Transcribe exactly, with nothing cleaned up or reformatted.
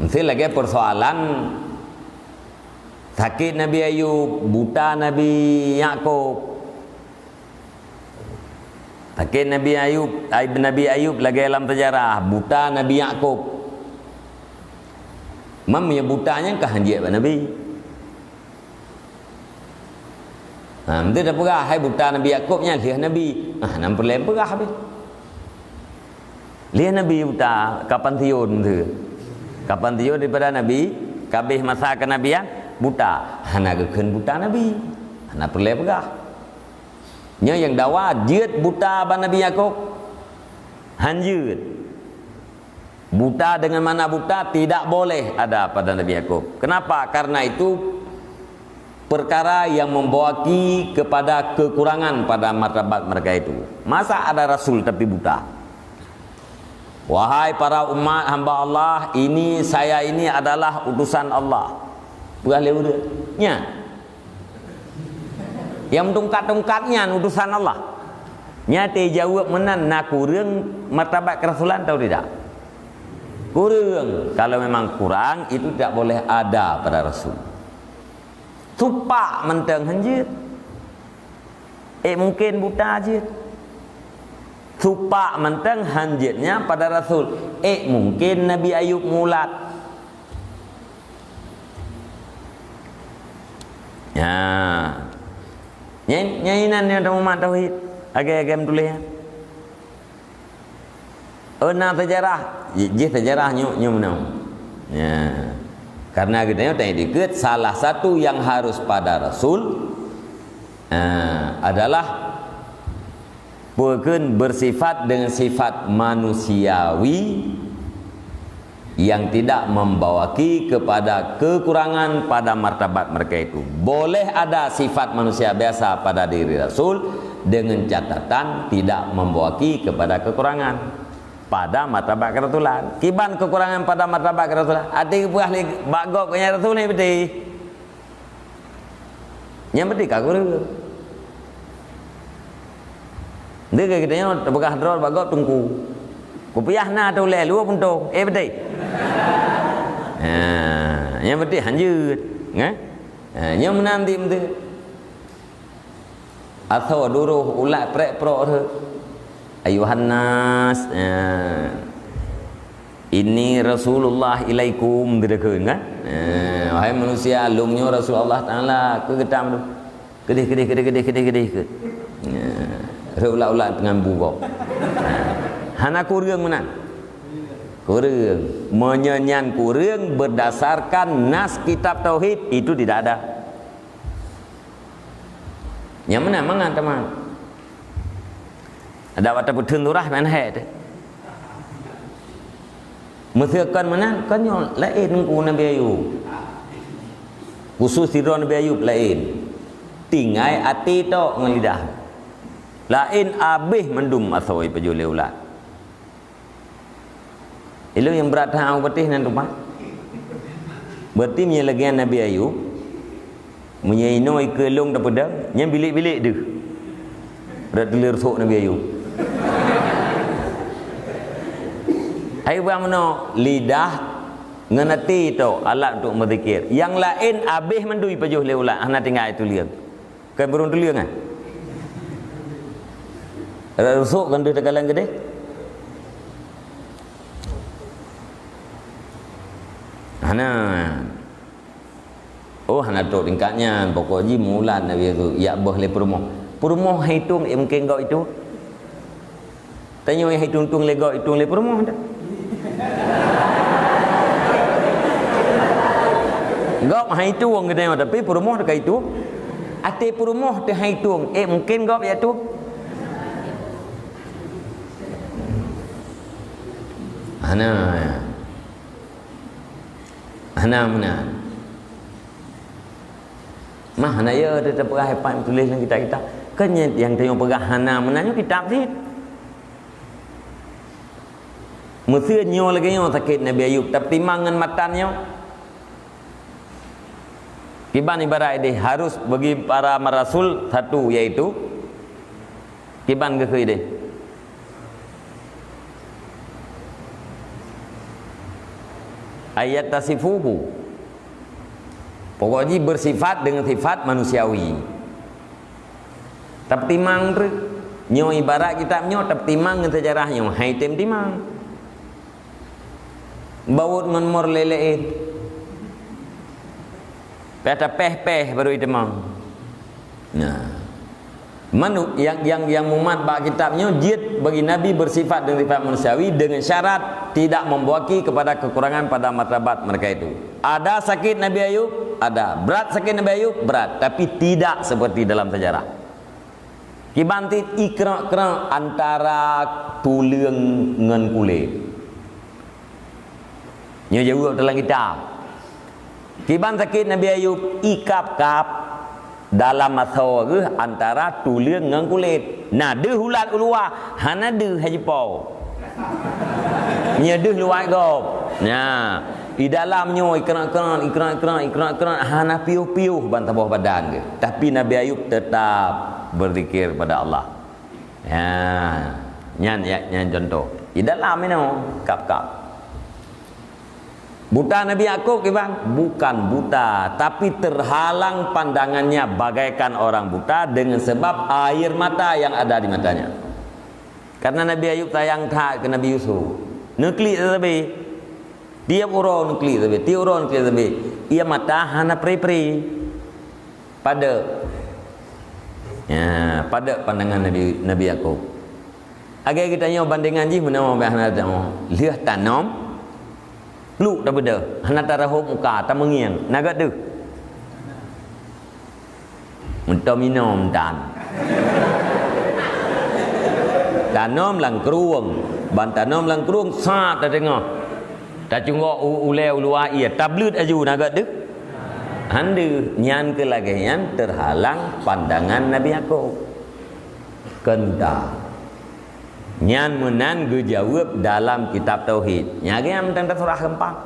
Mesti lagèe persoalan sakét Nabi Ayub, buta Nabi Yakub. Sakét Nabi Ayub, ai-, Nabi Ayub lagèe lam sejarah, buta Nabi Yakub. Mam nyang buta nyan ka hanjeuet bak Nabi. Ha, meuteumé tapeugah, hai buta Nabi Yakub nyan lheueh Nabi. Ah, hana peureulèe peugah pih. Lheueh Nabi buta, kapan siôn meuteumé. Kapan siôn daripada Nabi, ka abéh masa kenabian, buta. Hana geukheun buta Nabi. Hana peureulèe peugah. Nyoe nyang dawa jeuet buta bak Nabi Yakub. Hanjeuet. Buta dengan makna buta tidak boleh ada pada Nabi Yakub. Kenapa? Karena itu perkara yang membawa ki kepada kekurangan pada martabat mereka itu. Masa ada rasul tapi buta? Wahai para umat hamba Allah, ini saya ini adalah utusan Allah. Peugah lé ureueng. Nyan. Nyang tungkat-tungkat nyan utusan Allah. Nyan teuh jaweueb meunan na kureueng martabat keurasulan atau tidak? Kureueng. Kalau memang kurang, itu tidak boleh ada pada rasul. Supak mantong hanjeuet. Eh, mungkin buta jeuet. Supak mantong hanjeuetnya pada rasul. Eh, mungkin Nabi Ayub mulat. Ya. Nyan, nyan inan nyang teuma tauhid. Agam-agam tuléh. Oh, na sejarah. Jih sejarah nyoe, nyoe meunan. Ya. Karena geutanyoe tadi dikeue salah satu yang harus pada rasul, eh, adalah peue kheun bersifat dengan sifat manusiawi yang tidak membawaki kepada kekurangan pada martabat mereka itu. Boleh ada sifat manusia biasa pada diri Rasul dengan catatan tidak membawaki kepada kekurangan pada martabat kerasulan. Kiban kekurangan pada martabat kerasulan? Até geupeugah lé bak gob keu nyan Rasul nyan beutôi. Nyan beutôi ka kureueng. Ndeungoe geutanyoe teupeugah droe bak gob teungku. Kupiah na teuh ulèe luwa puntông. Eh, beutôi. Ha, nyan beutôi hanjeuet. Nggak? Ha, nyan meunan di meuteuk. Asoe duroh ulat prek-prok teuh. Ayuhan nas, eh, inni Rasulullah ilaikum, teudeukheun kan? Eh, wahai manusia, lôn nyoe Rasul Allah Taala keu geutam tu. Keudeh, keudeh, keudeh, keudeh, keudeh, keudeh, keudeh. Eh, rhot ulat-ulat teungoh bu gob. Eh, hana kureueng meunan. Kureueng. Meunyoe nyan kureueng berdasarkan nas kitab tauhid, itu tidak ada. Nyang meunan mangat teuma. Adak watèe peutheun surah ban hék teuh. Meuseukan meunan, kan nyoe laén Teungku Nabi Ayub. Khusus sidroe Nabi Ayub laén. Tinggai até tok ngon lidah. Laén abéh mandum asoe pajoh lé ulat. Ilôn nyang brat that u patéh nan teuma. Berarti meunyoe lagèe Nabi Ayub, meunyoe inoe ikeue lôn tapeudong, nyan bilék-bilék deuh. Rot teulir sôk Nabi Ayub. Hai bang meunoe, lidah ngon até tok alat untuk meuzikir. Nyang laén abéh mandum pajoh lé ulat, hana tinggai tulieng. Kan burông tulieng, eh? Rot rusuk kan deuh teukaleng keudeh? Hana. Oh, hana trok tingkat nyan. Pokok jih mulat Nabi tu, jak beuh lé peurumoh. Peurumoh hai tueng, eh, mungken gob itu. Tanyoe hai tueng-tueng lé gob, itueng lé peurumoh dah. Gob hai tueng geutanyoe, tapi peurumoh teuka itueng. Até peurumoh teuh hai tueng, eh, mungken gob jak tueng. Hana. Hana meunan. Mah hana ya teupeugah ipat tuléh lam kitab-kitab. Kan nyang tanyoe peugah hana meunan nyoe kitab cit. Meuseu nyoe lagèe nyoe sakét Nabi Ayub, tapeutimang ngon matan nyoe. Kiban ibarat ideh harus bagi para marasul satu, yaitu kiban geukheun ideh. Ayat tasifuhu. Pokok jih bersifat dengan sifat manusiawi. Tapeutimang treuk. Nyoe ibarat kitab nyoe tapeutimang ngon seujarah nyoe, hai tem timang. Bawot ngon mor lé-lé. Pih tapéh-péh baru itimang. Nah. Manuk yang, yang, yang mumat bak kitab nyoe jeuet bagi Nabi bersifat dengan sifat manusiawi dengan syarat tidak membawa kepada kekurangan pada martabat mereka itu. Ada sakit Nabi Ayub? Ada. Berat sakit Nabi Ayub? Berat. Tapi tidak seperti dalam sejarah. Kiban cit ikrek-krek antara tuleueng ngon kulét. Nyoe jaweueb dalam kitab. Kiban sakét Nabi Ayub ikab-kab dalam asoe geuh antara tuleueng ngon kulét. Na deuh ulat u luwa, hana deuh haji po. Nyoe deuh luwat gob. Nah, di dalam nyoe ikrek-krek, ikrek-krek, ikrek-krek, hana piôh-piôh ban saboh badan geuh. Tapi Nabi Ayub tetap berzikir pada Allah. Ha, nyan ya, nyan contoh. Di dalam inoe, kap-kap. Buta Nabi Yakub, kiban? Bukan buta, tapi terhalang pandangannya bagaikan orang buta dengan sebab air mata yang ada di matanya. Karena Nabi Ayub sayang that ke Nabi Yusuf. Neuklik sabe. Tiep uroe neuklik sabe, tiep uroe neuklik sabe. Ia mata hana pri-pri. Padub. Ya, padub pandangan Nabi, Nabi Yakub. Agai geutanyoe bandingan jih meunoe bak hana tamu. Lheueh tanom, pluk tabeudôh, hana tarahop muka, tameungieng, na gét deuh. Meutom inom tan. Tanom lam krueng, ban tanom lam krueng sat tateungoh. Tacunggok u-, ulée u luwa ié, tableuet aju na gét deuh. Hana deuh, nyan keuh lagée nyan terhalang pandangan Nabi Yakub. Keu buta. Nyan meunan geujaweueb dalam kitab tauhid. Nyan lagée nyan mantong tasurah gampang.